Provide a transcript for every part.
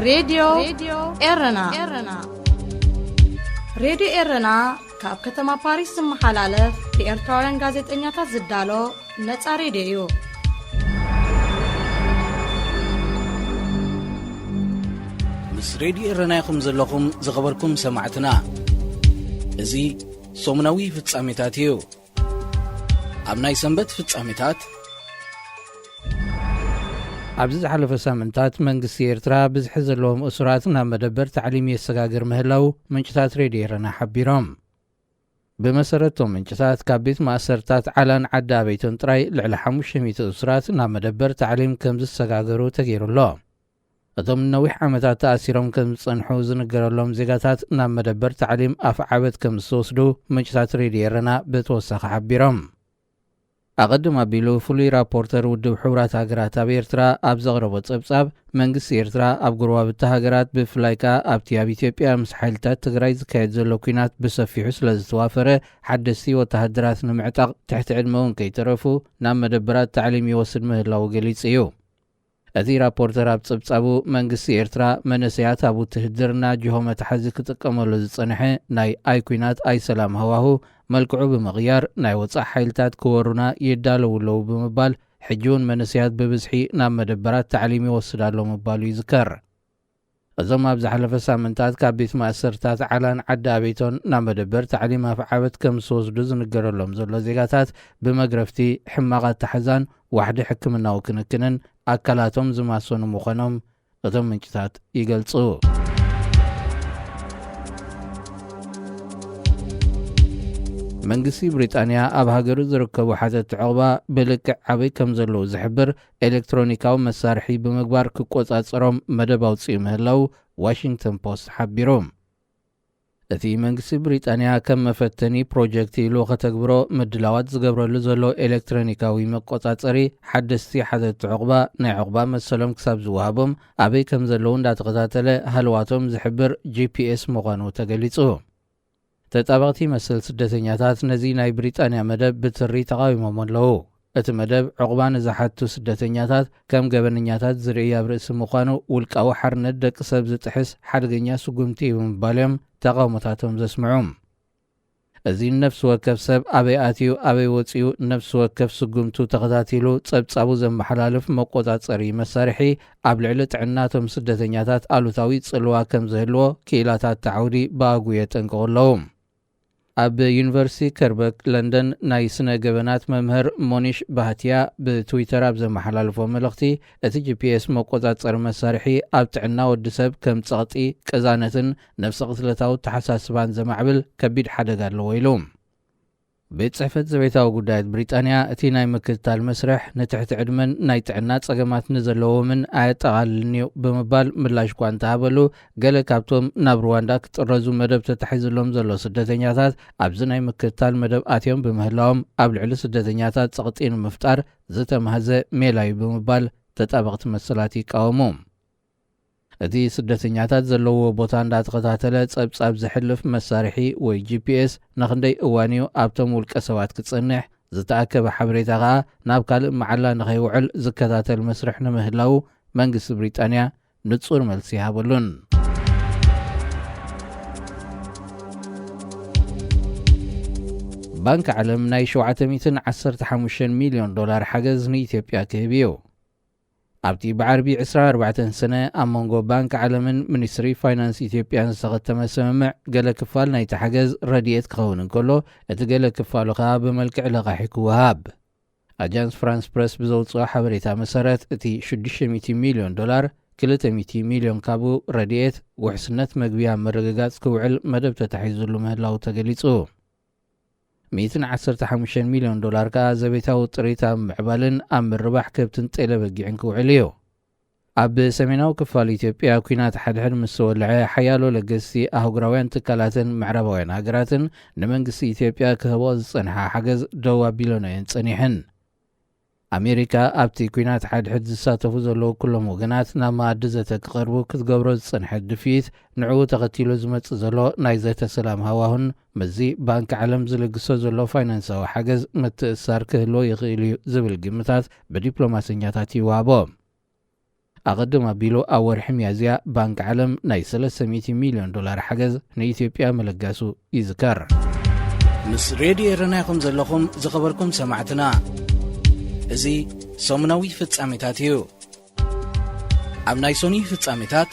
ሬድዮ ኤረና። ሬድዮ ኤረና ካብ ከተማ ፓሪስ ዝመሓላለፍ ብኤርትራውያን ጋዜጠኛታት ዝዳሎ ነጻ ሬድዮ እዩ። ምስ ሬድዮ ኤረና ኢኹም ዘለኹም ዝኸበርኩም ሰማዕትና። እዚ ሰሙናዊ ፍጻሜታት እዩ። ኣብ ናይ ሰንበት ፍጻሜታት፣ ኣብዚ ዝሓለፈ ሳምንታት መንግስቲ ኤርትራ ብዝሒ ዘለዎም እሱራት ናብ መደበር ታዕሊም የሰጋግር ምህላው ምንጭታት ሬድዮ ኤረና ሓቢሮም። ብመሰረት እቶም ምንጭታት፣ ካብ ቤት ማእሰርታት ዓላን ዓዲ ኣበይቶን ጥራይ ልዕሊ ሓሙሽተ ሚእቲ እሱራት ናብ መደበር ታዕሊም ከም ዝሰጋገሩ ተገይሩ ኣሎ። እቶም ንነዊሕ ዓመታት ተኣሲሮም ከም ዝጸንሑ ዝንገረሎም ዜጋታት ናብ መደበር ታዕሊም ኣፍ ዓበት ከም ዝተወስዱ ምንጭታት ሬድዮ ኤረና ብተወሳኺ ሓቢሮም። ኣቐድም ኣቢሉ ፍሉይ ራፖርተር ውድብ ሕቡራት ሃገራት ኣብ ኤርትራ ኣብ ዘቕረቦ ጸብጻብ፣ መንግስቲ ኤርትራ ኣብ ጎረባብቲ ሃገራት፣ ብፍላይ ከኣ ኣብቲ ኣብ ኢትዮጵያ ምስ ሓይልታት ትግራይ ዝካየድ ዘሎ ኲናት ብሰፊሑ ስለ ዝተዋፈረ፣ ሓደስቲ ወተሃደራት ንምዕጣቕ ትሕቲ ዕድመ እውን ከይተረፉ ናብ መደበራት ታዕሊም ይወስድ ምህላዉ ገሊጹ እዩ። እቲ ራፖርተር ኣብ ጸብጻቡ፣ መንግስቲ ኤርትራ መንእሰያት ኣብ ውትህድርና ጅሆ መትሓዚ ክጥቀመሉ ዝጸንሐ ናይ ኣይ ኲናት ኣይ ሰላም ሃዋሁ መልክዑ ብምቕያር፣ ናይ ወጻእ ሓይልታት ክወሩና ይዳለዉ ኣለዉ ብምባል፣ ሕጂ እውን መንእሰያት ብብዝሒ ናብ መደበራት ታዕሊም ይወስድ ኣሎ ምባሉ ይዝከር። እዞም ኣብ ዝሓለፈ ሳምንታት ካብ ቤት ማእሰርታት ዓላን ዓዲ ኣበይቶን ናብ መደበር ታዕሊም ኣፍ ዓበት ከም ዝተወስዱ ዝንገረሎም ዘሎ ዜጋታት፣ ብመግረፍቲ፣ ሕማቕ ኣተሓዛን ዋሕዲ ሕክምናዊ ክንክንን ኣካላቶም ዝማሰኑ ምዃኖም እቶም ምንጭታት ይገልጹ። መንግስቲ ብሪጣንያ ኣብ ሃገሩ ዝርከቡ ሓተቲ ዑቕባ ብልክዕ ኣበይ ከም ዘለዉ ዝሕብር ኤሌክትሮኒካዊ መሳርሒ ብምግባር ክቆጻጸሮም መደብ ኣውጺኡ ምህላው ዋሽንግተን ፖስት ሓቢሩ። እቲ መንግስቲ ብሪጣንያ ከም መፈተኒ ፕሮጀክት ኢሉ ከተግብሮ ምድላዋት ዝገብረሉ ዘሎ ኤሌክትሮኒካዊ መቆጻጸሪ፣ ሓደስቲ ሓተቲ ዑቕባ ናይ ዑቕባ መሰሎም ክሳብ ዝወሃቦም ኣበይ ከም ዘለዉ እንዳተኸታተለ ሃለዋቶም ዝሕብር ጂ ፒ ኤስ ምዃኑ ተገሊጹ። ተጣበቕቲ መሰል ስደተኛታት ነዚ ናይ ብሪጣንያ መደብ ብትሪ ተቓዊሞም ኣለዉ። እቲ መደብ ዑቕባ ንዝሓቱ ስደተኛታት ከም ገበነኛታት ዝርኢ ኣብ ርእሲ ምዃኑ፣ ውልቃዊ ሓርነት ደቂ ሰብ ዝጥሕስ ሓደገኛ ስጉምቲ እዩ ብምባል እዮም ተቓውሞታቶም ዘስምዑ። እዚ ነፍሲ ወከፍ ሰብ ኣበይ ኣትዩ ኣበይ ወጺኡ ነፍሲ ወከፍ ስጉምቱ ተኸታቲሉ ጸብጻቡ ዘመሓላልፍ መቆጻጸሪ መሳርሒ፣ ኣብ ልዕሊ ጥዕናቶም ስደተኛታት ኣሉታዊ ጽልዋ ከም ዝህልዎ ክኢላታት እቲ ዓውዲ ብኣግኡ የጠንቅቑ ኣለዉ። ኣብ ዩኒቨርሲቲ ከርበክ ለንደን ናይ ስነ ገበናት መምህር ሞኒሽ ባህትያ ብትዊተር ኣብ ዘመሓላለፎ መልእኽቲ፣ እቲ ጂ ፒ ኤስ መቆጻጸሪ መሳርሒ ኣብ ጥዕና ወዲ ሰብ ከም ጸቕጢ፣ ቅዛነትን ነፍሰ ቅትለታዊ ተሓሳስባን ዘማዕብል ከቢድ ሓደጋ ኣለዎ ኢሉ። ቤት ጽሕፈት ዘቤታዊ ጉዳያት ብሪጣንያ፣ እቲ ናይ ምክትታል መስርሕ ንትሕቲ ዕድመን ናይ ጥዕና ጸገማት ንዘለዎምን ኣየጠቓልልን እዩ ብምባል ምላሽ እኳ እንተሃበሉ፣ ገለ ካብቶም ናብ ሩዋንዳ ክጥረዙ መደብ ተታሒዝሎም ዘሎ ስደተኛታት ኣብዚ ናይ ምክትታል መደብ ኣትዮም ብምህላዎም፣ ኣብ ልዕሊ ስደተኛታት ጸቕጢ ንምፍጣር ዝተማህዘ ሜላ እዩ ብምባል ተጣበቕቲ መሰላት ይቃወሙ። እቲ ስደተኛታት ዘለዎ ቦታ እንዳተኸታተለ ጸብጻብ ዘሕልፍ መሳርሒ ወይ ጂ ፒ ኤስ ንኽንደይ እዋን እዩ ኣብቶም ውልቀ ሰባት ክጸንሕ? ዝተኣከበ ሓበሬታ ከኣ ናብ ካልእ መዓላ ንኸይውዕል ዝከታተል መስርሕ ንምህላዉ መንግስቲ ብሪጣንያ ንጹር መልሲ ይሃበሉን። ባንክ ዓለም ናይ ሸውዓተ ሚእትን ዓሰርተ ሓሙሽተን ሚልዮን ዶላር ሓገዝ ንኢትዮጵያ ክህብ እዩ። ኣብቲ ብዓርቢ ዕስራን ኣርባዕተን ሰነ ኣብ መንጎ ባንክ ዓለምን ሚኒስትሪ ፋይናንስ ኢትዮጵያን ዝተኸተመ ስምምዕ፣ ገለ ክፋል ናይቲ ሓገዝ ረድኤት ክኸውን እንከሎ፣ እቲ ገለ ክፋሉ ከኣ ብመልክዕ ለቓሒ ክወሃብ። ኣጃንስ ፍራንስ ፕረስ ብዘውጽኦ ሓበሬታ መሰረት፣ እቲ ሽዱሽተ ሚእቲ ሚልዮን ዶላር፣ ክልተ ሚእቲ ሚልዮን ካብኡ ረድኤት ውሕስነት መግቢ ኣብ ምርግጋጽ ክውዕል መደብ ተታሒዙሉ ምህላዉ ተገሊጹ። ሚእትን ዓሰርተ ሓሙሽተን ሚልዮን ዶላር ከኣ ዘቤታዊ ጥሪት ኣብ ምዕባልን ኣብ ምርባሕ ከብትን ጤለ በጊዕን ክውዕል እዩ። ኣብ ሰሜናዊ ክፋል ኢትዮጵያ ኲናት ሓድሕድ ምስ ተወልዐ፣ ሓያሎ ለገስቲ ኣህጉራውያን ትካላትን ምዕራባውያን ሃገራትን ንመንግስቲ ኢትዮጵያ ክህቦ ዝጸንሓ ሓገዝ ደው ኣቢሎኖ እየን ጸኒሐን። ኣሜሪካ ኣብቲ ኲናት ሓድሕድ ዝሳተፉ ዘለዉ ኩሎም ወገናት ናብ መኣዲ ዘተ ክቐርቡ ክትገብሮ ዝጸንሐት ድፍኢት፣ ንዕኡ ተኸቲሉ ዝመጽእ ዘሎ ናይ ዘተ ሰላም ሃዋሁን ምስዚ ባንኪ ዓለም ዝልግሶ ዘሎ ፋይናንሳዊ ሓገዝ ምትእስሳር ክህልዎ ይኽእል እዩ ዝብል ግምታት ብዲፕሎማሰኛታት ይወሃቦ። ኣቐድም ኣቢሉ ኣብ ወርሒ ሚያዝያ ባንክ ዓለም ናይ ሰለስተ ሚእቲ ሚልዮን ዶላር ሓገዝ ንኢትዮጵያ ምልጋሱ ይዝከር። ምስ ሬድዮ ኤረና ኢኹም ዘለኹም ዝኸበርኩም ሰማዕትና። እዚ ሰሙናዊ ፍጻሜታት እዩ። ኣብ ናይ ሰኑይ ፍጻሜታት፣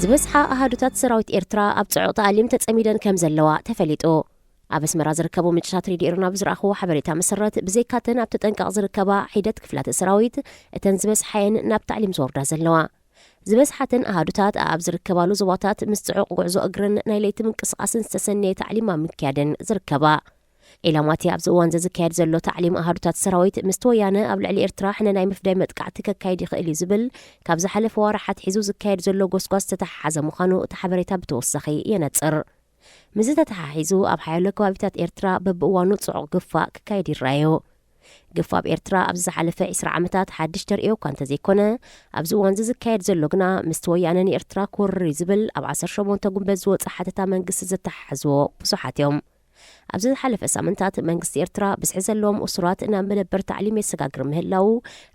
ዝበዝሓ ኣሃዱታት ሰራዊት ኤርትራ ኣብ ጽዑቕ ተኣሊም ተጸሚደን ከም ዘለዋ ተፈሊጡ። ኣብ ኣስመራ ዝርከቡ ምንጭታት ሬድዮ ኤረና ብዝረኣኽዎ ሓበሬታ መሰረት፣ ብዘይካተን ኣብ ተጠንቀቕ ዝርከባ ሒደት ክፍላተ ሰራዊት፣ እተን ዝበዝሓየን ናብ ታዕሊም ዝወርዳ ዘለዋ። ዝበዝሓተን ኣሃዱታት ኣብ ዝርከባሉ ዞባታት ምስ ጽዑቕ ጉዕዞ እግርን ናይ ለይቲ ምንቅስቓስን ዝተሰነየ ታዕሊም ኣብ ምክያድን ዝርከባ። ዒላማቲ ኣብዚ እዋን ዘዝካየድ ዘሎ ታዕሊም ኣሃዱታት ሰራዊት ምስቲ ወያነ ኣብ ልዕሊ ኤርትራ ሕነ ናይ ምፍዳይ መጥቃዕቲ ከካይድ ይኽእል እዩ ዝብል ካብ ዝሓለፈ ወርሓት ሒዙ ዝካየድ ዘሎ ጎስጓስ ዝተተሓሓዘ ምዃኑ እቲ ሓበሬታ ብተወሳኺ የነጽር። ምስዚ ተተሓሒዙ ኣብ ሓያሎ ከባቢታት ኤርትራ በብእዋኑ ጽዑቕ ግፋ ክካየድ ይረኣዮ። ግፋ ኣብ ኤርትራ ኣብዚ ዝሓለፈ ዕስራ ዓመታት ሓድሽ ተርእዮ እኳ እንተዘይኮነ፣ ኣብዚ እዋን እዚ ዝካየድ ዘሎ ግና ምስቲ ወያነ ንኤርትራ ክወርር እዩ ዝብል ኣብ ዓሰርተ ሸሞንተ ጉንበት ዝወጸ ሓተታ መንግስቲ ዘተሓሕዝዎ ብዙሓት እዮም። ኣብዚ ዝሓለፈ ሳምንታት መንግስቲ ኤርትራ ብዝሒ ዘለዎም እሱራት ናብ መደበር ታዕሊም የሰጋግር ምህላዉ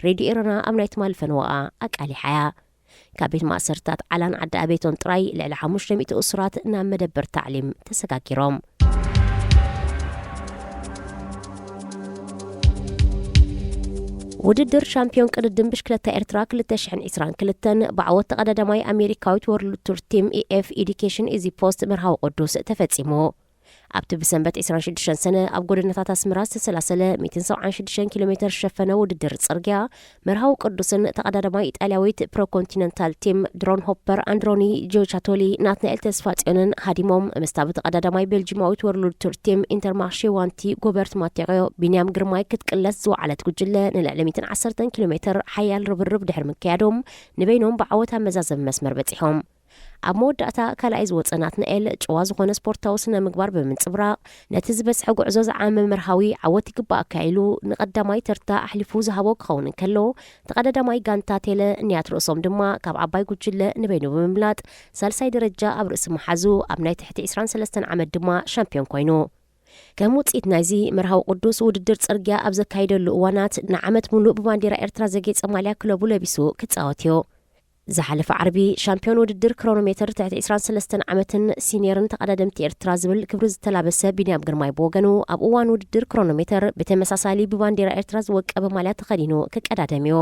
ሬድዮ ኤረና ኣብ ናይ ትማሊ ፈነወኣ ኣቃሊሓ እያ። ካብ ቤት ማእሰርታት ዓላን ዓዲ ኣቤቶን ጥራይ ልዕሊ ሓሙሽተ ሚእቲ እሱራት ናብ መደበር ታዕሊም ተሰጋጊሮም። ውድድር ሻምፒዮን ቅድድም ብሽክለታ ኤርትራ ክልተ ሽሕን ዕስራን ክልተን ብዓወት ተቐዳዳማይ ኣሜሪካዊት ወርልድ ቱር ቲም ኢኤፍ ኤዱኬሽን ኢዚ ፖስት መርሃዊ ቅዱስ ተፈጺሙ። ኣብቲ ብሰንበት ዕስራን ሽዱሽተን ሰነ ኣብ ጎደናታት ኣስመራ ዝተሰላሰለ ሚእትን ሰብዓን ሽዱሽተን ኪሎ ሜተር ዝሸፈነ ውድድር ጽርግያ፣ መርሃዊ ቅዱስን ተቐዳዳማይ ኢጣልያዊት ፕሮኮንቲነንታል ቲም ድሮን ሆፐር ኣንድሮኒ ጆቻቶሊ ናትናኤል ተስፋጽዮንን ሃዲሞም፣ ምስታ ብተቐዳዳማይ ቤልጂማዊት ወርልድ ቱር ቲም ኢንተርማርሼ ዋንቲ ጎበርት ማቴዮ ቢንያም ግርማይ ክትቅለስ ዝወዓለት ጉጅለ ንልዕሊ ሚእትን ዓሰርተን ኪሎ ሜተር ሓያል ርብርብ ድሕሪ ምክያዶም፣ ንበይኖም ብዓወት ኣብ መዛዘሚ መስመር በጺሖም። ኣብ መወዳእታ ካልኣይ ዝወጸ ናትናኤል፣ ጭዋ ዝኾነ ስፖርታዊ ስነ ምግባር ብምንጽብራቕ፣ ነቲ ዝበዝሐ ጉዕዞ ዝዓመ መርሃዊ ዓወት ይግባኣካ ኢሉ ንቐዳማይ ተርታ ኣሕሊፉ ዝሃቦ ክኸውን እንከሎ፣ ተቐዳዳማይ ጋንታ ቴለ ንያት ርእሶም ድማ ካብ ዓባይ ጉጅለ ንበይኑ ብምምላጥ፣ ሳልሳይ ደረጃ ኣብ ርእሲ ምሓዙ፣ ኣብ ናይ ትሕቲ ዕስራን ሰለስተን ዓመት ድማ ሻምፒዮን ኮይኑ። ከም ውጽኢት ናይዚ፣ መርሃዊ ቅዱስ ውድድር ጽርግያ ኣብ ዘካይደሉ እዋናት፣ ንዓመት ሙሉእ ብባንዴራ ኤርትራ ዘጌጸ ማልያ ክለቡ ለቢሱ ክጻወት እዩ። ዝሓለፈ ዓርቢ፣ ሻምፒዮን ውድድር ክሮኖሜተር ትሕቲ ዕስራን ሰለስተን ዓመትን ሲኒየርን ተቐዳደምቲ ኤርትራ ዝብል ክብሪ ዝተላበሰ ቢንያም ግርማይ ብወገኑ፣ ኣብ እዋን ውድድር ክሮኖሜተር ብተመሳሳሊ ብባንዴራ ኤርትራ ዝወቀበ ማልያ ተኸዲኑ ክቀዳደም እዩ።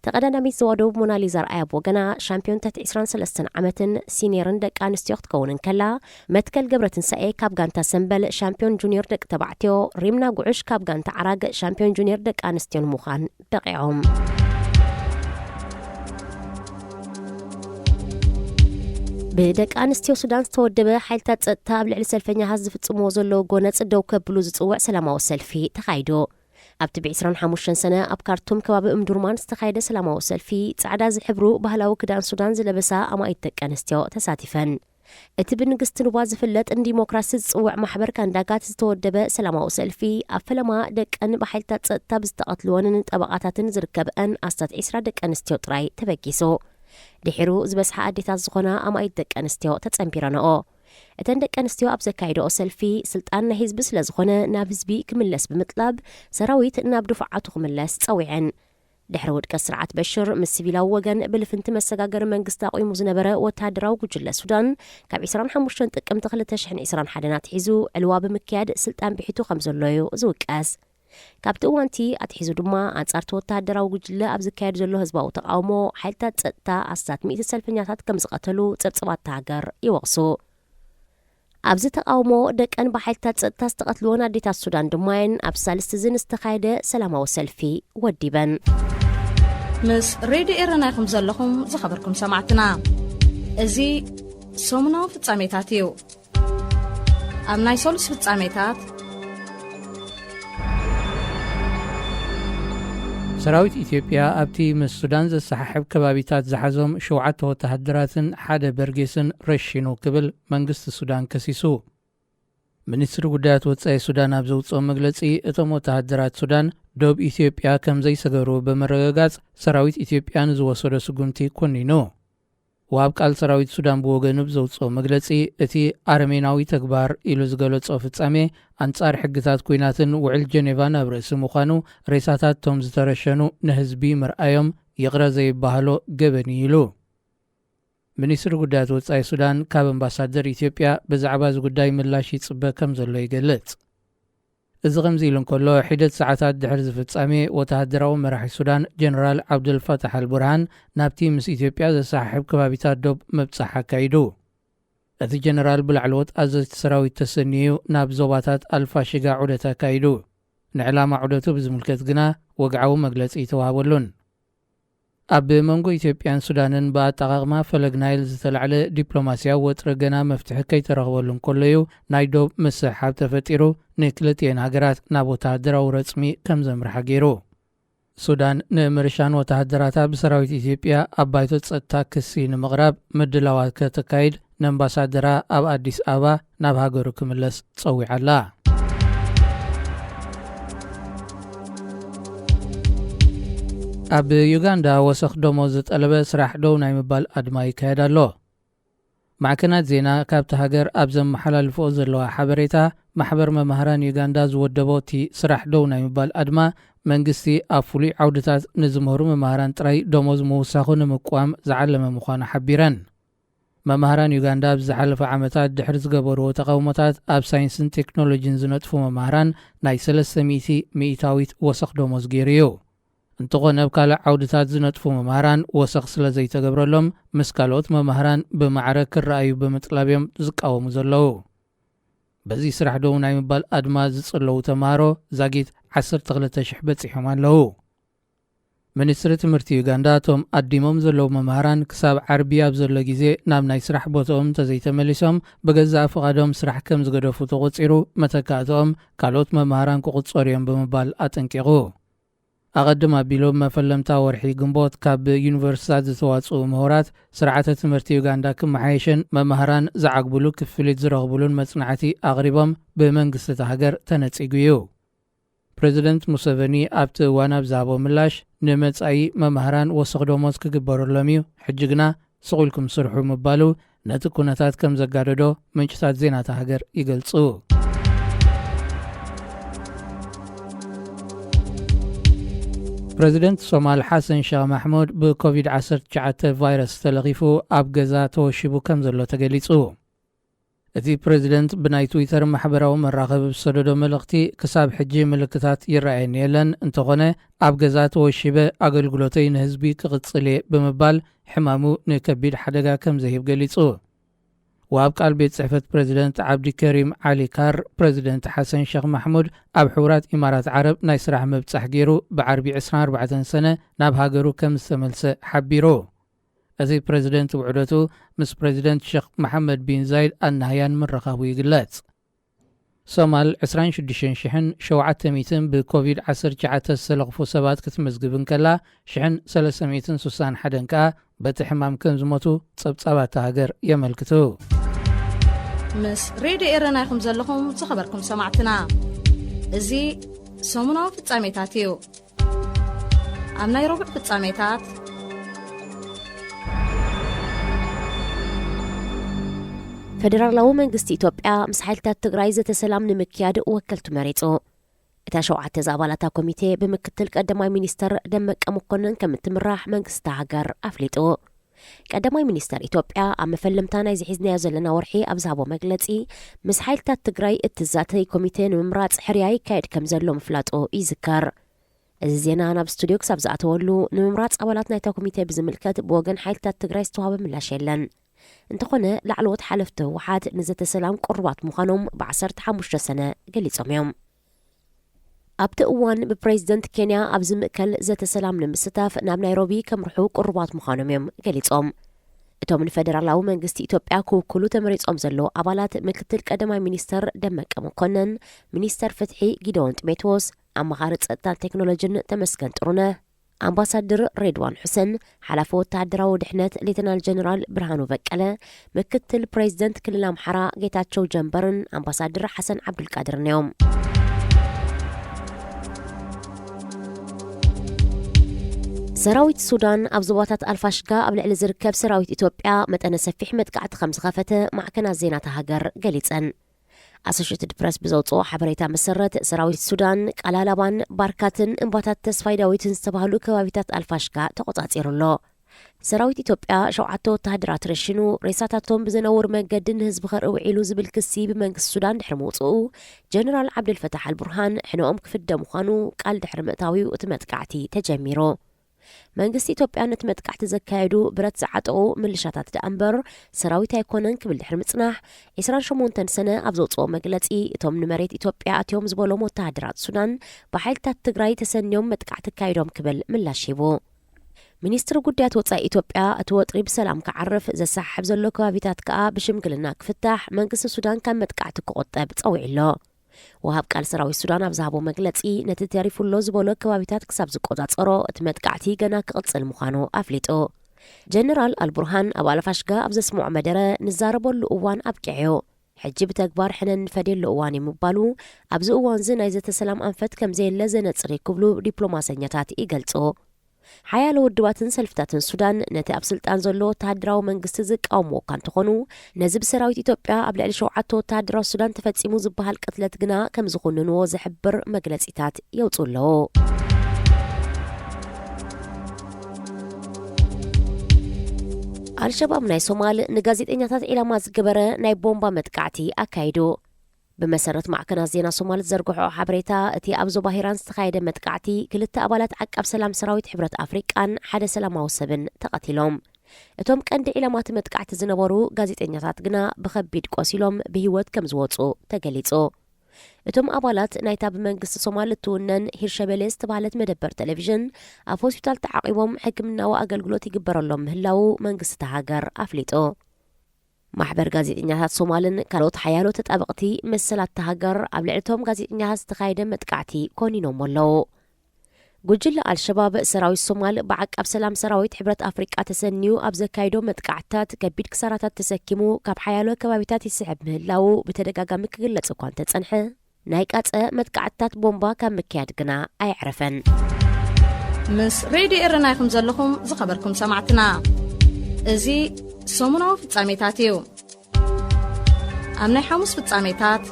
ተቐዳዳሚት ዞባ ደቡብ ሞናሊዛ ኣርኣያ ብወገና፣ ሻምፒዮን ትሕቲ ዕስራን ሰለስተን ዓመትን ሲኒየርን ደቂ ኣንስትዮ ክትከውን እንከላ፣ መትከል ገብረትንሳኤ ካብ ጋንታ ሰምበል ሻምፒዮን ጁኒየር ደቂ ተባዕትዮ፣ ሪምና ጉዑሽ ካብ ጋንታ ዓራግ ሻምፒዮን ጁኒየር ደቂ ኣንስትዮ ንምዃን በቒዖም። ብደቂ ኣንስትዮ ሱዳን ዝተወደበ ሓይልታት ጸጥታ ኣብ ልዕሊ ሰልፈኛታት ዝፍጽምዎ ዘለዉ ጎነጽ ደው ከብሉ ዝጽውዕ ሰላማዊ ሰልፊ ተኻይዱ። ኣብቲ ብ ዕስራን ሓሙሽተን ሰነ ኣብ ካርቱም ከባቢ እምዱርማን ዝተኻየደ ሰላማዊ ሰልፊ፣ ጻዕዳ ዝሕብሩ ባህላዊ ክዳን ሱዳን ዝለበሳ ኣማኢት ደቂ ኣንስትዮ ተሳቲፈን። እቲ ብንግስቲ ኑባ ዝፍለጥ ንዲሞክራሲ ዝጽውዕ ማሕበር ካንዳጋት ዝተወደበ ሰላማዊ ሰልፊ፣ ኣብ ፈለማ ደቀን ብሓይልታት ጸጥታ ብዝተቐትልወንን ጠበቓታትን ዝርከብአን ኣስታት ዕስራ ደቂ ኣንስትዮ ጥራይ ተበጊሱ። ድሒሩ ዝበዝሓ ኣዴታት ዝኾና ኣማኢት ደቂ ኣንስትዮ ተጸንቢረንኦ። እተን ደቂ ኣንስትዮ ኣብ ዘካየደኦ ሰልፊ፣ ስልጣን ናይ ህዝቢ ስለ ዝኾነ ናብ ህዝቢ ክምለስ ብምጥላብ፣ ሰራዊት ናብ ድፉዓቱ ክምለስ ጸዊዐን። ድሕሪ ውድቀት ስርዓት በሽር፣ ምስ ሲቪላዊ ወገን ብልፍንቲ መሰጋገሪ መንግስቲ ኣቑሙ ዝነበረ ወተሃደራዊ ጉጅለ ሱዳን፣ ካብ ዕስራን ሓሙሽተን ጥቅምቲ ክልተ ሽሕን ዕስራን ሓደን ኣትሒዙ ዕልዋ ብምክያድ ስልጣን ብሒቱ ከም ዘሎ እዩ ዝውቀስ። ካብቲ እዋንቲ ኣትሒዙ ድማ፣ ኣንጻርቲ ወተሃደራዊ ጉጅለ ኣብ ዝካየድ ዘሎ ህዝባዊ ተቓውሞ፣ ሓይልታት ጸጥታ ኣስታት ሚእቲ ሰልፈኛታት ከም ዝቐተሉ ጸብጸባት እታ ሃገር ይወቕሱ። ኣብዚ ተቓውሞ፣ ደቀን ብሓይልታት ጸጥታ ዝተቐትልወን ኣዴታት ሱዳን ድማ እየን ኣብ ሳልስቲ እዚ ንዝተኻየደ ሰላማዊ ሰልፊ ወዲበን። ምስ ሬድዮ ኤረና ኢኹም ዘለኹም ዝኸበርኩም ሰማዕትና። እዚ ሰሙናዊ ፍጻሜታት እዩ። ኣብ ናይ ሰሉስ ፍጻሜታት፣ ሰራዊት ኢትዮጵያ ኣብቲ ምስ ሱዳን ዘሰሓሕብ ከባቢታት ዝሓዞም ሸውዓተ ወተሃደራትን ሓደ በርጌስን ረሺኑ ክብል መንግስቲ ሱዳን ከሲሱ። ሚኒስትሪ ጉዳያት ወጻኢ ሱዳን ኣብ ዘውጽኦ መግለጺ፣ እቶም ወተሃደራት ሱዳን ዶብ ኢትዮጵያ ከም ዘይሰገሩ ብምርግጋጽ፣ ሰራዊት ኢትዮጵያ ንዝወሰዶ ስጉምቲ ኮኒኑ። ወሃብ ቃል ሰራዊት ሱዳን ብወገኑ ብዘውፅኦ መግለፂ፣ እቲ ኣረሜናዊ ተግባር ኢሉ ዝገለጾ ፍጻሜ ኣንጻር ሕግታት ኲናትን ውዕል ጀኔቫን ኣብ ርእሲ ምዃኑ፣ ሬሳታት እቶም ዝተረሸኑ ንህዝቢ ምርኣዮም ይቕረ ዘይበሃሎ ገበን እዩ ኢሉ። ሚኒስትሪ ጉዳያት ወጻኢ ሱዳን ካብ ኣምባሳደር ኢትዮጵያ ብዛዕባ እዚ ጉዳይ ምላሽ ይጽበ ከም ዘሎ ይገልጽ። እዚ ከምዚ ኢሉ እንከሎ፣ ሒደት ሰዓታት ድሕሪ እዚ ፍጻሜ፣ ወተሃደራዊ መራሒ ሱዳን ጀነራል ዓብደልፋታሕ ኣልቡርሃን ናብቲ ምስ ኢትዮጵያ ዘሰሓሕብ ከባቢታት ዶብ ምብጻሕ ኣካይዱ። እቲ ጀነራል ብላዕለዎት ኣዘዝቲ ሰራዊት ተሰንዩ ናብ ዞባታት ኣልፋሽጋ ዑደት ኣካይዱ። ንዕላማ ዑደቱ ብዝምልከት ግና ወግዓዊ መግለጺ ኣይተዋህበሉን። ኣብ መንጎ ኢትዮጵያን ሱዳንን ብኣጠቓቕማ ፈለግ ናይል ዝተላዕለ ዲፕሎማስያዊ ወጥሪ ገና መፍትሒ ከይተረኽበሉ እንከሎ እዩ፣ ናይ ዶብ ምስሕሓብ ተፈጢሩ፣ ንክልቲኤን ሃገራት ናብ ወተሃደራዊ ረጽሚ ከም ዘምርሓ ገይሩ። ሱዳን ንምርሻን ወተሃደራታ ብሰራዊት ኢትዮጵያ ኣብ ባይቶ ጸጥታ ክሲ ንምቕራብ ምድላዋት ከተካይድ፣ ንኣምባሳደራ ኣብ ኣዲስ ኣበባ ናብ ሃገሩ ክምለስ ጸዊዓ ኣላ። ኣብ ዩጋንዳ ወሰኽ ደሞዝ ዝጠለበ ስራሕ ደው ናይ ምባል ኣድማ ይካየድ ኣሎ። ማዕከናት ዜና ካብቲ ሃገር ኣብ ዘመሓላልፍኦ ዘለዋ ሓበሬታ፣ ማሕበር መማህራን ዩጋንዳ ዝወደቦ እቲ ስራሕ ደው ናይ ምባል ኣድማ፣ መንግስቲ ኣብ ፍሉይ ዓውድታት ንዝምህሩ መማህራን ጥራይ ደሞዝ ምውሳኹ ንምቅዋም ዝዓለመ ምዃኑ ሓቢረን። መማህራን ዩጋንዳ ኣብ ዝሓለፈ ዓመታት ድሕሪ ዝገበርዎ ተቓውሞታት፣ ኣብ ሳይንስን ቴክኖሎጂን ዝነጥፉ መማህራን ናይ ሰለስተ ሚእቲ ሚእታዊት ወሰኽ ደሞዝ ገይሩ እዩ። እንተኾነ፣ ኣብ ካልእ ዓውድታት ዝነጥፉ መማህራን ወሰኽ ስለ ዘይተገብረሎም፣ ምስ ካልኦት መማህራን ብማዕረ ክረኣዩ ብምጥላብ እዮም ዝቃወሙ ዘለዉ። በዚ ስራሕ ደው ናይ ምባል ኣድማ ዝጽለዉ ተማሃሮ ዛጊት ዓሰርተ ክልተ ሽሕ በጺሖም ኣለዉ። ሚኒስትሪ ትምህርቲ ዩጋንዳ፣ እቶም ኣዲሞም ዘለዉ መማህራን ክሳብ ዓርቢ ኣብ ዘሎ ግዜ ናብ ናይ ስራሕ ቦታኦም እንተዘይተመሊሶም፣ ብገዛእ ፍቓዶም ስራሕ ከም ዝገደፉ ተቖጺሩ፣ መተካእትኦም ካልኦት መማህራን ክቑጸሩ እዮም ብምባል ኣጠንቂቑ። ኣቐድም ኣቢሉ፣ መፈለምታ ወርሒ ግንቦት ካብ ዩኒቨርሲታት ዝተዋጽኡ ምሁራት፣ ስርዓተ ትምህርቲ ዩጋንዳ ክመሓየሽን መማህራን ዝዓግብሉ ክፍሊት ዝረኽብሉን መጽናዕቲ ኣቕሪቦም ብመንግስቲ እታ ሃገር ተነጺጉ እዩ። ፕሬዚደንት ሙሰቨኒ ኣብቲ እዋን ኣብ ዝሃቦ ምላሽ፣ ንመጻኢ መማህራን ወሰኽ ደሞዝ ክግበረሎም እዩ፣ ሕጂ ግና ስቕ ኢልኩም ስርሑ ምባሉ፣ ነቲ ኩነታት ከም ዘጋደዶ ምንጭታት ዜና እታ ሃገር ይገልጹ። ፕሬዚደንት ሶማል ሓሰን ሸኽ ማሕሙድ ብኮቪድ ዓሰርተ ትሽዓተ ቫይረስ ተለኺፉ ኣብ ገዛ ተወሺቡ ከም ዘሎ ተገሊጹ። እቲ ፕሬዚደንት ብናይ ትዊተር ማሕበራዊ መራኸቢ ብዝሰደዶ መልእኽቲ፣ ክሳብ ሕጂ ምልክታት ይረኣየኒ የለን፣ እንተኾነ ኣብ ገዛ ተወሺበ ኣገልግሎተይ ንህዝቢ ክቕጽል እየ ብምባል፣ ሕማሙ ንከቢድ ሓደጋ ከም ዘሂብ ገሊጹ። ወሃብ ቃል ቤት ጽሕፈት ፕሬዚደንት ዓብዲ ከሪም ዓሊ ካር፣ ፕሬዚደንት ሓሰን ሸኽ ማሕሙድ ኣብ ሕቡራት ኢማራት ዓረብ ናይ ስራሕ ምብጻሕ ገይሩ ብዓርቢ ዕስራን ኣርባዕተን ሰነ ናብ ሃገሩ ከም ዝተመልሰ ሓቢሩ። እዚ ፕሬዚደንት ውዕደቱ ምስ ፕሬዚደንት ሸኽ መሓመድ ቢን ዛይድ ኣል ናህያን ምርኻቡ ይግለጽ። ሶማል ዕስራን ሽዱሽተን ሽሕን ሸውዓተ ሚእትን ብኮቪድ ዓሰርተ ትሽዓተ ዝተለኽፉ ሰባት ክትምዝግብ እንከላ፣ ሽሕን ሰለስተ ሚእትን ስሳን ሓደን ከኣ በቲ ሕማም ከም ዝሞቱ ጸብጻባት እታ ሃገር የመልክቱ። ምስ ሬድዮ ኤረና ኢኹም ዘለኹም ዝኸበርኩም ሰማዕትና። እዚ ሰሙናዊ ፍጻሜታት እዩ። ኣብ ናይ ረቡዕ ፍጻሜታት፣ ፈደራላዊ መንግስቲ ኢትዮጵያ ምስ ሓይልታት ትግራይ ዘተ ሰላም ንምክያድ ወከልቱ መሪጹ። እታ ሸውዓተ ዝኣባላታ ኮሚቴ ብምክትል ቀዳማይ ሚኒስተር ደመቀ መኮንን ከም እትምራሕ መንግስቲ እታ ሃገር ኣፍሊጡ። ቀዳማይ ሚኒስተር ኢትዮጵያ ኣብ መፈለምታ ናይዚ ሒዝናዮ ዘለና ወርሒ ኣብ ዝሃቦ መግለጺ፣ ምስ ሓይልታት ትግራይ እትዛተይ ኮሚቴ ንምምራጽ ሕርያ ይካየድ ከም ዘሎ ምፍላጡ ይዝከር። እዚ ዜና ናብ ስቱድዮ ክሳብ ዝኣተወሉ፣ ንምምራጽ ኣባላት ናይታ ኮሚቴ ብዝምልከት ብወገን ሓይልታት ትግራይ ዝተዋህበ ምላሽ የለን። እንተኾነ፣ ላዕለዎት ሓለፍቲ ህወሓት ንዘተ ሰላም ቅሩባት ምዃኖም ብዓሰርተ ሓሙሽተ ሰነ ገሊጾም እዮም። ኣብቲ እዋን ብፕሬዚደንት ኬንያ ኣብ ዝምእከል ዘተ ሰላም ንምስታፍ ናብ ናይሮቢ ከምርሑ ቅሩባት ምዃኖም እዮም ገሊጾም። እቶም ንፈደራላዊ መንግስቲ ኢትዮጵያ ክውክሉ ተመሪጾም ዘለዉ ኣባላት፣ ምክትል ቀዳማይ ሚኒስተር ደመቀ መኮነን፣ ሚኒስተር ፍትሒ ጊደዎን ጢሞቴዎስ፣ ኣማኻሪ ጸጥታን ቴክኖሎጂን ተመስገን ጥሩነህ፣ ኣምባሳድር ሬድዋን ሑሰን፣ ሓላፊ ወተሃደራዊ ድሕነት ሌተናል ጀነራል ብርሃኑ በቀለ፣ ምክትል ፕሬዚደንት ክልል ኣምሓራ ጌታቸው ጀንበርን ኣምባሳድር ሓሰን ዓብዱልቃድርን እዮም። ሰራዊት ሱዳን ኣብ ዞባታት ኣልፋሽጋ ኣብ ልዕሊ ዝርከብ ሰራዊት ኢትዮጵያ መጠነ ሰፊሕ መጥቃዕቲ ከም ዝኸፈተ ማዕከናት ዜና እታ ሃገር ገሊጸን። ኣሶሽትድ ፕረስ ብዘውፅኦ ሓበሬታ መሰረት፣ ሰራዊት ሱዳን ቃላላባን ባርካትን እምባታት ተስፋይ ዳዊትን ዝተባህሉ ከባቢታት ኣልፋሽጋ ተቆጻጺሩ ኣሎ። ሰራዊት ኢትዮጵያ ሸውዓተ ወተሃደራት ረሽኑ፣ ሬሳታቶም ብዘነውር መንገዲ ንህዝቢ ከርኢ ውዒሉ ዝብል ክሲ ብመንግስቲ ሱዳን ድሕሪ ምውፅኡ፣ ጀነራል ዓብደልፈታሕ ኣልቡርሃን ሕነኦም ክፍደ ምዃኑ ቃል ድሕሪ ምእታዊኡ እቲ መጥቃዕቲ ተጀሚሩ። መንግስቲ ኢትዮጵያ ነቲ መጥቃዕቲ ዘካየዱ ብረት ዝዓጠቑ ምልሻታት ደኣ እምበር ሰራዊት ኣይኮነን ክብል ድሕሪ ምጽናሕ፣ ዕስራን ሸሞንተን ሰነ ኣብ ዘውፅኦ መግለጺ፣ እቶም ንመሬት ኢትዮጵያ ኣትዮም ዝበሎም ወተሃደራት ሱዳን ብሓይልታት ትግራይ ተሰንዮም መጥቃዕቲ ኣካይዶም ክብል ምላሽ ሂቡ። ሚኒስትሪ ጉዳያት ወጻኢ ኢትዮጵያ፣ እቲ ወጥሪ ብሰላም ክዓርፍ ዘሰሓሕብ ዘሎ ከባቢታት ከኣ ብሽምግልና ክፍታሕ መንግስቲ ሱዳን ካብ መጥቃዕቲ ክቑጠብ ጸዊዑ ኣሎ። ወሃብ ቃል ሰራዊት ሱዳን ኣብ ዝሃቦ መግለጺ፣ ነቲ ተሪፉ ኣሎ ዝበሎ ከባቢታት ክሳብ ዝቆጻጸሮ እቲ መጥቃዕቲ ገና ክቕጽል ምዃኑ ኣፍሊጡ። ጀነራል ኣልቡርሃን ኣብ ኣልፋሽጋ ኣብ ዘስምዖ መደረ፣ ንዛረበሉ እዋን ኣብቂዑ፣ ሕጂ ብተግባር ሕነ እንፈድየሉ እዋን እዩ ምባሉ፣ ኣብዚ እዋንዚ ናይ ዘተ ሰላም ኣንፈት ከም ዘየለ ዘነጽር እዩ ክብሉ ዲፕሎማሰኛታት ይገልጹ። ሓያሎ ውድባትን ሰልፍታትን ሱዳን ነቲ ኣብ ስልጣን ዘሎ ወተሃደራዊ መንግስቲ ዝቃወምዎ እኳ እንተኾኑ፣ ነዚ ብሰራዊት ኢትዮጵያ ኣብ ልዕሊ ሸውዓተ ወተሃደራት ሱዳን ተፈጺሙ ዝበሃል ቅትለት ግና ከም ዝኹንንዎ ዝሕብር መግለጺታት የውፅኡ ኣለዉ። ኣልሸባብ ናይ ሶማል ንጋዜጠኛታት ዒላማ ዝገበረ ናይ ቦምባ መጥቃዕቲ ኣካይዱ። ብመሰረት ማዕከናት ዜና ሶማል ዝዘርግሖ ሓበሬታ፣ እቲ ኣብ ዞባ ሂራን ዝተኻየደ መጥቃዕቲ፣ ክልተ ኣባላት ዓቃብ ሰላም ሰራዊት ሕብረት ኣፍሪቃን ሓደ ሰላማዊ ሰብን ተቐቲሎም። እቶም ቀንዲ ዒላማት መጥቃዕቲ ዝነበሩ ጋዜጠኛታት ግና ብኸቢድ ቆሲሎም ብህይወት ከም ዝወጹ ተገሊጹ። እቶም ኣባላት ናይታ ብመንግስቲ ሶማል እትውነን ሂርሸቤሌ ዝተባህለት መደበር ቴሌቪዥን፣ ኣብ ሆስፒታል ተዓቒቦም ሕክምናዊ ኣገልግሎት ይግበረሎም ምህላዉ መንግስቲ እታ ሃገር ኣፍሊጡ። ማሕበር ጋዜጠኛታት ሶማልን ካልኦት ሓያሎ ተጣበቕቲ መሰላት እታ ሃገር ኣብ ልዕሊ እቶም ጋዜጠኛታት ዝተኻየደ መጥቃዕቲ ኮኒኖም ኣለዉ። ጉጅለ ኣልሸባብ፣ ሰራዊት ሶማል ብዓቃብ ሰላም ሰራዊት ሕብረት ኣፍሪቃ ተሰንዩ ኣብ ዘካይዶ መጥቃዕትታት ከቢድ ክሳራታት ተሰኪሙ ካብ ሓያሎ ከባቢታት ይስሕብ ምህላዉ ብተደጋጋሚ ክግለጽ እኳ እንተጸንሐ፣ ናይ ቃጸ መጥቃዕትታት ቦምባ ካብ ምክያድ ግና ኣየዕረፈን። ምስ ሬድዮ ኤረና ኢኹም ዘለኹም ዝኸበርኩም ሰማዕትና። እዚ ሰሙናዊ ፍጻሜታት እዩ። ኣብ ናይ ሓሙስ ፍጻሜታት፣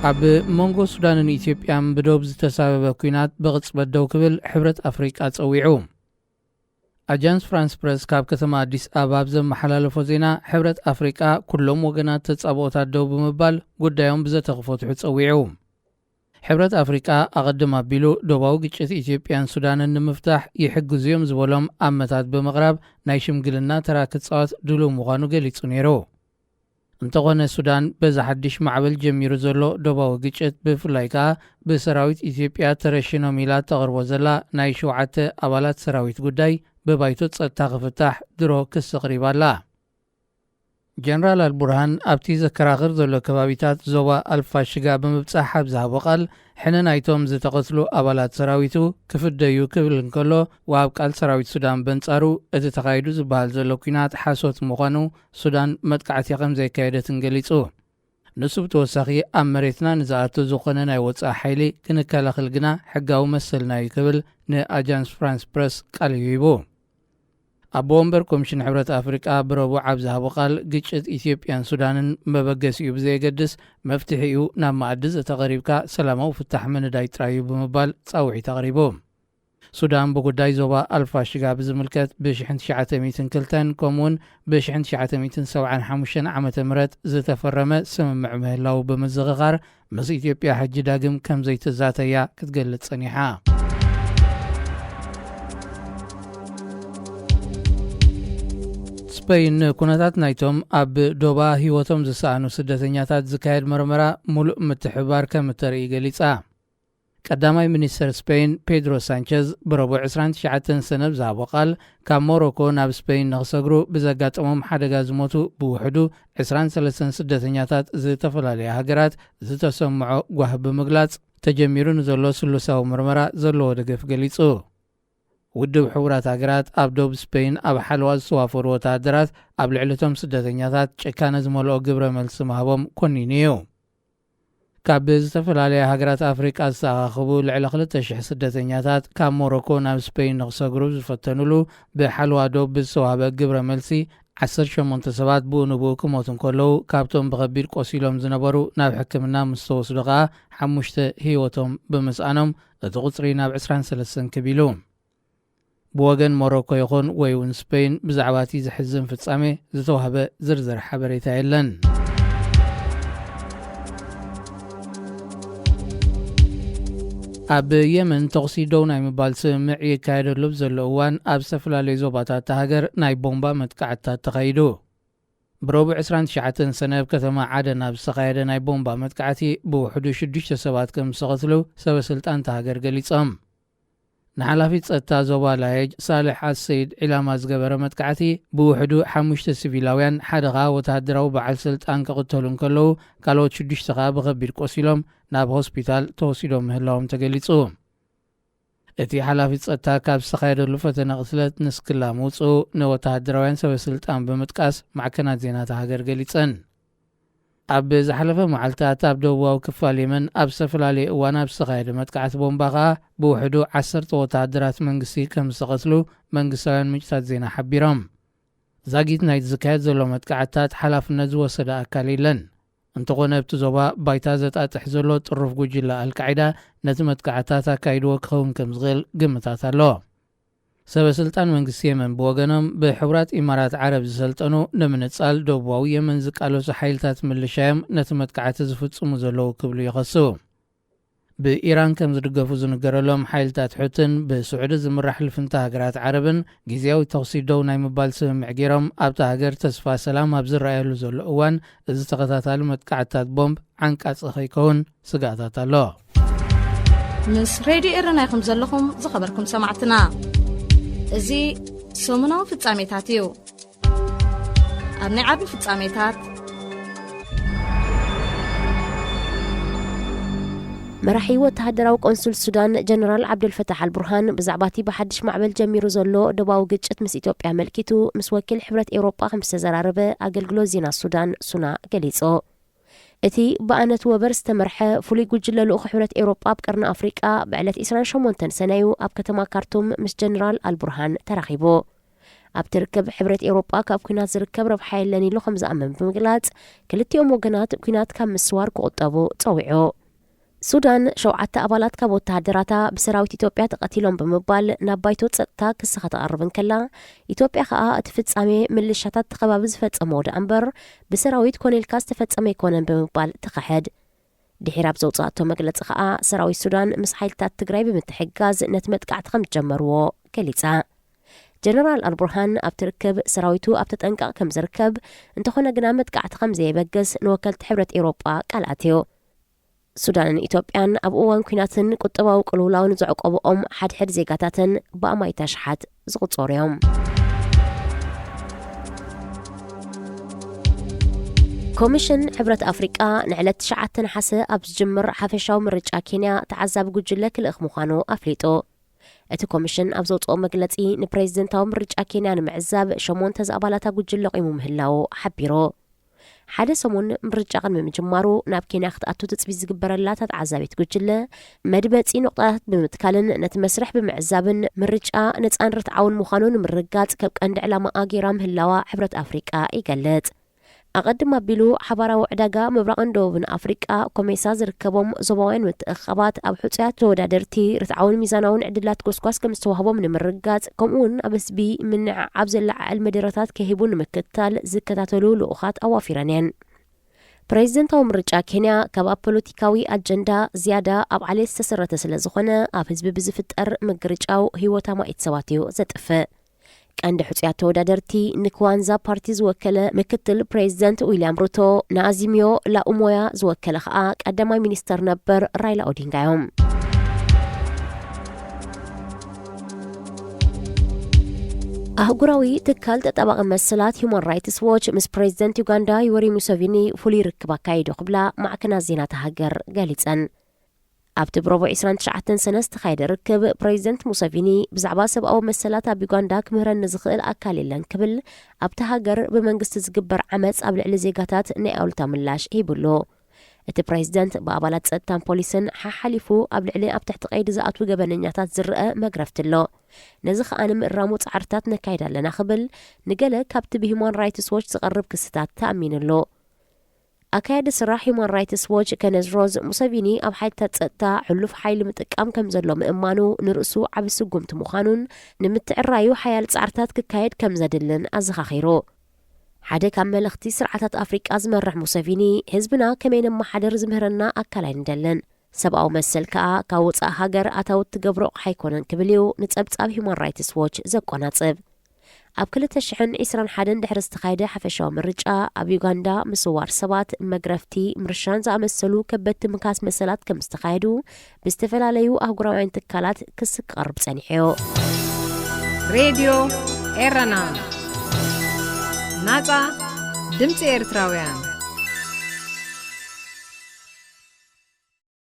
ኣብ መንጎ ሱዳንን ኢትዮጵያን ብዶብ ዝተሳበበ ኲናት ብቕጽበት ደው ክብል ሕብረት ኣፍሪቃ ጸዊዑ። ኣጃንስ ፍራንስ ፕረስ ካብ ከተማ ኣዲስ ኣበባ ኣብ ዘመሓላለፎ ዜና፣ ሕብረት ኣፍሪቃ ኩሎም ወገናት ተጻብኦታት ደው ብምባል ጉዳዮም ብዘተ ክፈትሑ ጸዊዑ። ሕብረት ኣፍሪቃ ኣቐድም ኣቢሉ ዶባዊ ግጭት ኢትዮጵያን ሱዳንን ንምፍታሕ ይሕግዙ እዮም ዝበሎም ኣመታት ብምቕራብ ናይ ሽምግልና ተራ ክጻወት ድሉው ምዃኑ ገሊጹ ነይሩ። እንተኾነ ሱዳን በዚ ሓድሽ ማዕበል ጀሚሩ ዘሎ ዶባዊ ግጭት ብፍላይ ከኣ ብሰራዊት ኢትዮጵያ ተረሽኖም ኢላ ተቕርቦ ዘላ ናይ ሸውዓተ ኣባላት ሰራዊት ጉዳይ ብባይቶ ጸጥታ ክፍታሕ ድሮ ክሲ ኣቕሪባ ኣላ። ጀነራል ኣልቡርሃን ኣብቲ ዘከራኽር ዘሎ ከባቢታት ዞባ ኣልፋሽጋ ብምብጻሕ ኣብ ዝሃቦ ቃል፣ ሕነ ናይቶም ዝተቐትሉ ኣባላት ሰራዊቱ ክፍደዩ ክብል እንከሎ፣ ወሃብ ቃል ሰራዊት ሱዳን በንጻሩ እቲ ተኻይዱ ዝበሃል ዘሎ ኲናት ሓሶት ምዃኑ፣ ሱዳን መጥቃዕቲ ከም ዘየካየደትን ገሊጹ። ንሱ ብተወሳኺ፣ ኣብ መሬትና ንዝኣቱ ዝኾነ ናይ ወጻኢ ሓይሊ ክንከላኸል ግና ሕጋዊ መሰልና እዩ ክብል ንኣጃንስ ፍራንስ ፕረስ ቃል እዩ ሂቡ። ኣቦ ወንበር ኮሚሽን ሕብረት ኣፍሪቃ ብረቡዕ ኣብ ዝሃቦ ቃል፣ ግጭት ኢትዮጵያን ሱዳንን መበገሲኡ ብዘየገድስ፣ መፍትሒኡ ናብ መኣዲ ዘተቐሪብካ ሰላማዊ ፍታሕ ምንዳይ ጥራይ እዩ ብምባል ጻውዒት ኣቕሪቡ። ሱዳን ብጉዳይ ዞባ ኣልፋሽጋ ብዝምልከት ብ ሽሕን ትሽዓተ ሚእትን ክልተን ከምኡውን ብ ሽሕን ትሽዓተ ሚእትን ሰብዓን ሓሙሽተን ዓመተ ምህረት ዝተፈረመ ስምምዕ ምህላው ብምዝኽኻር፣ ምስ ኢትዮጵያ ሕጂ ዳግም ከም ዘይትዛተያ ክትገልጽ ጸኒሓ። ስፐይን ንኩነታት ናይቶም ኣብ ዶባ ህይወቶም ዝሰኣኑ ስደተኛታት ዝካየድ መርመራ ሙሉእ ምትሕብባር ከም እተርኢ ገሊጻ። ቀዳማይ ሚኒስተር ስፔን ፔድሮ ሳንቸዝ ብረቡዕ ዕስራን ትሽዓተን ሰነ ኣብ ዝሃቦ ቃል፣ ካብ ሞሮኮ ናብ ስፔን ንኽሰግሩ ብዘጋጠሞም ሓደጋ ዝሞቱ ብውሕዱ ዕስራን ሰለስተን ስደተኛታት ዝተፈላለያ ሃገራት ዝተሰምዖ ጓህ ብምግላጽ፣ ተጀሚሩ ንዘሎ ስሉሳዊ ምርመራ ዘለዎ ደገፍ ገሊጹ። ውድብ ሕቡራት ሃገራት ኣብ ዶብ ስፔን ኣብ ሓለዋ ዝተዋፈሩ ወተሃደራት ኣብ ልዕሊ እቶም ስደተኛታት ጭካነ ዝመልኦ ግብረ መልሲ ምሃቦም ኮኒኑ እዩ። ካብ ዝተፈላለያ ሃገራት ኣፍሪቃ ዝተኣኻኸቡ ልዕሊ ክልተ ሽሕ ስደተኛታት ካብ ሞሮኮ ናብ ስፔን ንክሰግሩ ዝፈተኑሉ ብሓለዋ ዶብ ብዝተዋህበ ግብረ መልሲ ዓሰርተ ሸሞንተ ሰባት ብኡ ንብኡ ክሞቱ እንከለዉ፣ ካብቶም ብኸቢድ ቆሲሎም ዝነበሩ ናብ ሕክምና ምስ ተወስዱ ከኣ ሓሙሽተ ህይወቶም ብምስኣኖም እቲ ቁጽሪ ናብ ዕስራን ሰለስተን ክብ ኢሉ። ብወገን ሞሮኮ ይኹን ወይ እውን ስፔን ብዛዕባ እቲ ዘሕዝን ፍጻሜ ዝተዋህበ ዝርዝር ሓበሬታ የለን። ኣብ የመን ተኹሲ ደው ናይ ምባል ስምምዕ ይካየደሉ ኣብ ዘሎ እዋን ኣብ ዝተፈላለዩ ዞባታት እታ ሃገር ናይ ቦምባ መጥቃዕትታት ተኻይዱ። ብረቡዕ ዕስራን ትሽዓተን ሰነ ኣብ ከተማ ዓደን ኣብ ዝተኻየደ ናይ ቦምባ መጥቃዕቲ ብውሕዱ ሽዱሽተ ሰባት ከም ዝተቐትሉ ሰበ ስልጣን እታ ሃገር ገሊጾም። ንሓላፊ ጸጥታ ዞባ ላየጅ ሳልሕ ኣሰይድ ዒላማ ዝገበረ መጥቃዕቲ ብውሕዱ ሓሙሽተ ሲቪላውያን ሓደ ኸኣ ወተሃደራዊ በዓል ስልጣን ክቕተሉ እንከለዉ ካልኦት ሽዱሽተ ኸኣ ብኸቢድ ቆሲሎም ናብ ሆስፒታል ተወሲዶም ምህላዎም ተገሊጹ። እቲ ሓላፊ ጸጥታ ካብ ዝተኻየደሉ ፈተነ ቅትለት ንስክላ ምውጽኡ ንወተሃደራውያን ሰበ ስልጣን ብምጥቃስ ማዕከናት ዜና እታ ሃገር ገሊጸን። ኣብ ዝሓለፈ መዓልታት ኣብ ደቡባዊ ክፋል የመን ኣብ ዝተፈላለየ እዋን ኣብ ዝተኻየደ መጥቃዕቲ ቦምባ ኸኣ ብውሕዱ ዓሰርተ ወተሃደራት መንግስቲ ከም ዝተቐትሉ መንግስታውያን ምንጭታት ዜና ሓቢሮም። ዛጊት ናይቲ ዝካየድ ዘሎ መጥቃዕትታት ሓላፍነት ዝወሰደ ኣካል የለን። እንተኾነ ኣብቲ ዞባ ባይታ ዘጣጥሕ ዘሎ ጥሩፍ ጉጅለ ኣልቃዒዳ ነቲ መጥቃዕትታት ኣካይድዎ ክኸውን ከም ዝኽእል ግምታት ኣሎ። ሰበ ስልጣን መንግስቲ የመን ብወገኖም ብሕቡራት ኢማራት ዓረብ ዝሰልጠኑ ንምንጻል ደቡባዊ የመን ዝቃለሱ ሓይልታት ምልሻ እዮም ነቲ መጥቃዕቲ ዝፍጽሙ ዘለዉ ክብሉ ይኸሱ። ብኢራን ከም ዝድገፉ ዝንገረሎም ሓይልታት ሑትን ብስዑዲ ዝምራሕ ልፍንቲ ሃገራት ዓረብን ግዝያዊ ተኹሲ ደው ናይ ምባል ስምምዕ ገይሮም ኣብታ ሃገር ተስፋ ሰላም ኣብ ዝረኣየሉ ዘሎ እዋን እዚ ተኸታታሊ መጥቃዕትታት ቦምብ ዓንቃጺ ከይከውን ስጋኣታት ኣሎ። ምስ ሬድዮ ኤረና ኢኹም ዘለኹም ዝኸበርኩም ሰማዕትና። እዚ ሰሙናዊ ፍጻሜታት እዩ። ኣብ ናይ ዓቢ ፍጻሜታት መራሒ ወተሃደራዊ ቆንሱል ሱዳን ጀነራል ዓብደልፈታሕ ኣልቡርሃን ብዛዕባ እቲ ብሓድሽ ማዕበል ጀሚሩ ዘሎ ደባዊ ግጭት ምስ ኢትዮጵያ ኣመልኪቱ ምስ ወኪል ሕብረት ኤውሮጳ ከም ዝተዘራረበ ኣገልግሎት ዜና ሱዳን ሱና ገሊጹ። እቲ ብኣነት ወበር ዝተመርሐ ፍሉይ ጉጅለ ልኡኽ ሕብረት ኤውሮጳ ኣብ ቀርኒ ኣፍሪቃ ብዕለት ዕስራን ሸሞንተን ሰነዩ ኣብ ከተማ ካርቱም ምስ ጀነራል ኣልቡርሃን ተራኺቡ። ኣብቲ ርክብ ሕብረት ኤውሮጳ ካብ ኲናት ዝርከብ ረብሓ የለን ኢሉ ከም ዝኣምን ብምግላጽ ክልቲኦም ወገናት ኲናት ካብ ምስዋር ክቑጠቡ ጸዊዑ። ሱዳን ሸውዓተ ኣባላት ካብ ወተሃደራታ ብሰራዊት ኢትዮጵያ ተቐቲሎም ብምባል ናብ ባይቶ ጸጥታ ክሲ ከተቕርብ እንከላ፣ ኢትዮጵያ ከኣ እቲ ፍጻሜ ምልሻታት እቲ ከባቢ ዝፈጸምዎ ደኣ እምበር ብሰራዊት ኮነ ኢልካ ዝተፈጸመ ኣይኮነን ብምባል ትኽሕድ። ድሒር ኣብ ዘውጻእቶ መግለጺ ከኣ ሰራዊት ሱዳን ምስ ሓይልታት ትግራይ ብምትሕግጋዝ ነቲ መጥቃዕቲ ከም ዝጀመርዎ ገሊጻ። ጀነራል ኣልቡርሃን ኣብቲ ርክብ ሰራዊቱ ኣብ ተጠንቀቕ ከም ዝርከብ፣ እንተኾነ ግና መጥቃዕቲ ከም ዘየበግስ ንወከልቲ ሕብረት ኤውሮጳ ቃል ኣትዩ። ሱዳንን ኢትዮጵያን ኣብ እዋን ኲናትን ቁጠባዊ ቅልውላውን ዘዕቆብኦም ሓድሕድ ዜጋታትን ብኣማይት ኣሽሓት ዝቑጸሩ እዮም። ኮሚሽን ሕብረት ኣፍሪቃ ንዕለት ትሽዓተ ነሓሰ ኣብ ዝጅምር ሓፈሻዊ ምርጫ ኬንያ ተዓዛቢ ጉጅለ ክልእኽ ምዃኑ ኣፍሊጡ። እቲ ኮሚሽን ኣብ ዘውፅኦ መግለፂ ንፕሬዚደንታዊ ምርጫ ኬንያ ንምዕዛብ ሸሞንተ ዝኣባላታ ጉጅለ ቆይሙ ምህላዉ ሓቢሩ። ሓደ ሰሙን ምርጫ ቅድሚ ምጅማሩ ናብ ኬንያ ክትኣቱ ትፅቢት ዝግበረላ እታ ተዓዛቢት ጉጅለ መድመፂ ነቑጣታት ብምትካልን ነቲ መስርሕ ብምዕዛብን ምርጫ ነፃን ርትዓውን ምዃኑ ንምርግጋፅ ከም ቀንዲ ዕላማኣ ገይራ ምህላዋ ሕብረት ኣፍሪቃ ይገልፅ። ኣቐድም ኣቢሉ ሓባራዊ ዕዳጋ ምብራቕን ደቡብን ኣፍሪቃ ኮሜሳ ዝርከቦም ዞባውያን ምትእኽኻባት ኣብ ሕጹያት ተወዳደርቲ ርትዓውን ሚዛናውን ዕድላት ጎስጓስ ከም ዝተዋህቦም ንምርግጋጽ ከምኡ እውን ኣብ ህዝቢ ምንዕዓብ ዘለዓዕል መደረታት ከሂቡ ንምክትታል ዝከታተሉ ልኡኻት ኣዋፊረን እየን። ፕሬዚደንታዊ ምርጫ ኬንያ ካብ ኣብ ፖለቲካዊ ኣጀንዳ ዝያዳ ኣብ ዓሌት ዝተሰረተ ስለ ዝኾነ ኣብ ህዝቢ ብዝፍጠር ምግርጫው ህይወት ኣማኢት ሰባት እዩ ዘጥፍእ። ቀንዲ ሕጹያት ተወዳደርቲ ንክዋንዛ ፓርቲ ዝወከለ ምክትል ፕሬዚደንት ዊልያም ሩቶ፣ ንኣዚሚዮ ላኡሞያ ዝወከለ ከኣ ቀዳማይ ሚኒስተር ነበር ራይላ ኦዲንጋ እዮም። ኣህጉራዊ ትካል ተጣባቒ መሰላት ሁማን ራይትስ ዎች ምስ ፕሬዚደንት ዩጋንዳ ዩወሪ ሙሰቪኒ ፍሉይ ርክብ ኣካይዱ ክብላ ማዕከናት ዜና እታ ሃገር ገሊጸን። ኣብቲ ብረቡዕ ዕስራን ትሽዓተን ሰነ ዝተኻየደ ርክብ ፕሬዚደንት ሙሰቪኒ ብዛዕባ ሰብኣዊ መሰላት ኣብ ዩጋንዳ ክምህረኒ ዝኽእል ኣካል የለን ክብል ኣብቲ ሃገር ብመንግስቲ ዝግበር ዓመፅ ኣብ ልዕሊ ዜጋታት ናይ ኣውልታ ምላሽ ሂብሉ። እቲ ፕሬዝደንት ብኣባላት ጸጥታን ፖሊስን ሓሓሊፉ ኣብ ልዕሊ ኣብ ትሕቲ ቀይዲ ዝኣትዉ ገበነኛታት ዝረአ መግረፍቲ ኣሎ። ነዚ ከኣ ንምእራሙ ጻዕርታት ነካይድ ኣለና ክብል ንገለ ካብቲ ብሂማን ራይትስ ዎች ዝቐርብ ክስታት ተኣሚኑ ኣሎ። ኣካያዲ ስራሕ ሂማን ራይትስ ዎች ከነዝ ሮዝ፣ ሙሰቪኒ ኣብ ሓይልታት ጸጥታ ሕሉፍ ሓይሊ ምጥቃም ከም ዘሎ ምእማኑ ንርእሱ ዓቢ ስጉምቲ ምዃኑን ንምትዕራዩ ሓያል ጻዕርታት ክካየድ ከም ዘድልን ኣዘኻኺሩ። ሓደ ካብ መልእኽቲ ስርዓታት ኣፍሪቃ ዝመርሕ ሙሰቪኒ፣ ህዝብና ከመይ ነመሓድር ዝምህረና ኣካል ኣይንደልን። ሰብኣዊ መሰል ከኣ ካብ ወጻኢ ሃገር ኣታዊ እትገብሮ ኣቕሓ ኣይኮነን ክብል እዩ ንጸብጻብ ሂማን ራይትስ ዎች ዘቆናጽብ። ኣብ ክልተ ሽሕን ዕስራን ሓደን ድሕሪ ዝተኻየደ ሓፈሻዊ ምርጫ ኣብ ዩጋንዳ ምስዋር ሰባት፣ መግረፍቲ፣ ምርሻን ዝኣመሰሉ ከበድቲ ምካስ መሰላት ከም ዝተኻየዱ ብዝተፈላለዩ ኣህጉራውያን ትካላት ክሲ ክቐርብ ጸኒሑ እዩ። ሬድዮ ኤረና፣ ናጻ ድምፂ ኤርትራውያን።